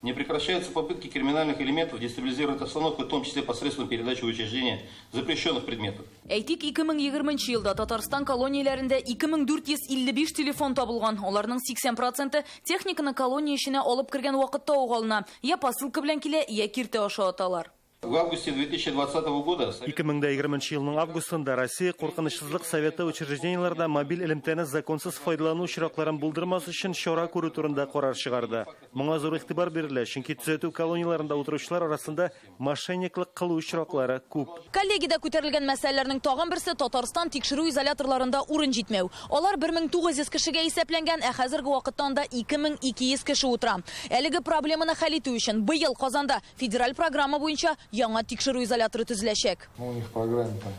Не прекращаются попытки криминальных элементов дестабилизировать обстановку, в том числе посредством передачи в учреждения запрещенных предметов. Әйтик, 2020 елда Татарстан колонияләрендә 2455 телефон табылган. Аларның 80 проценты техниканы колония эченә алып кергән вакытта ук алына. Я посылка белән килә, я киртә аша аталар. В августе 2020 года 2020 елның августында Россия Куркынычсызлык советы учреждениеләрдә мобиль элемтәне законсыз файдалану очракларын булдырмас өчен чара күрү турында карар чыгарды. Моңа зур игътибар бирелә, чөнки төзәтү колонияләрендә утыручылар арасында мошенниклык кылу очраклары күп. Коллегиядә күтәрелгән мәсьәләләрнең тагын берсе Татарстан тикшерү изоляторларында урын җитмәү. Алар 1900 кешегә исәпләнгән, ә хәзерге вакытта анда 2200 кеше утыра. Әлеге проблеманы хәл итү өчен быел Казанда Федераль программа буенча яңа тикшерү изоляторы төзеләчәк. Ну, у них в программе там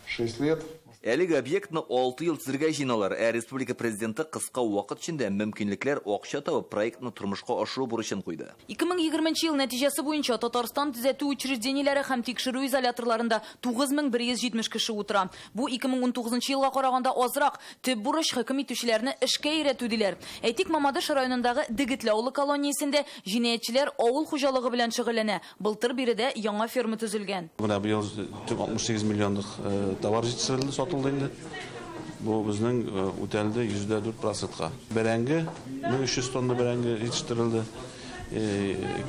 6 лет. Әлеге объектны 6 ел төзергә җыеналар, ә республика президенты кыска вакыт эчендә мөмкинлекләр, акча табып, проектны тормышка ашыру бурычын куйды. 2020 ел нәтиҗәсе буенча Татарстан төзәтү учреждениеләре һәм тикшерү изоляторларында 9170 кеше утыра. Бу 2019 елга караганда азрак. Төп бурыч хөкем итүчеләрне эшкә өйрәтү, диләр. Әйтик, Мамадыш районындагы Дегетле авылы колониясендә җинаятьчеләр авыл хуҗалыгы белән шөгыльләнә. Былтыр биредә яңа ферма төзелгән. Менә быел 68 миллионлык товар җитештерелде, сатылды инде. Бу безнең үтәлде 104 процентка. Бәрәңге, 1300 тонна бәрәңге җитештерелде.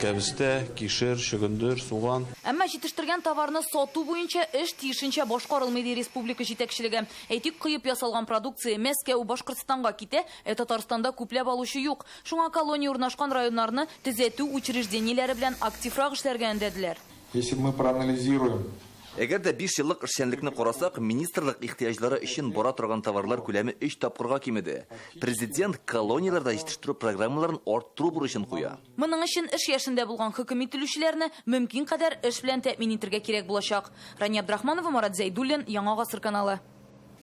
Кәбестә, кишер, чөгендер, суган. Әмма җитештергән товарны сату буенча эш тиешенчә башкарылмый, ди республика җитәкчелеге. Әйтик, коеп ясалган продукция Мәскәү, Башкортстанга китә, ә Татарстанда күпләп алучы юк. Шуңа колония урнашкан районнарны төзәтү учреждениеләре белән активрак эшләргә өндәделәр. Если мы проанализируем Әгәр дә биш еллык эшчәнлекне карасак, министрлык ихтыяҗлары өчен бара торган товарлар күләме өч тапкырга кимеде. Президент колонияләрдә җитештерү программаларын арттыру бурычын куя. Моның өчен эш яшендә булган хөкем ителүчеләрне мөмкин кадәр эш белән тәэмин итергә кирәк булачак. Рания Абдрахманова, Марат Зәйдуллин, Яңа Гасыр каналы.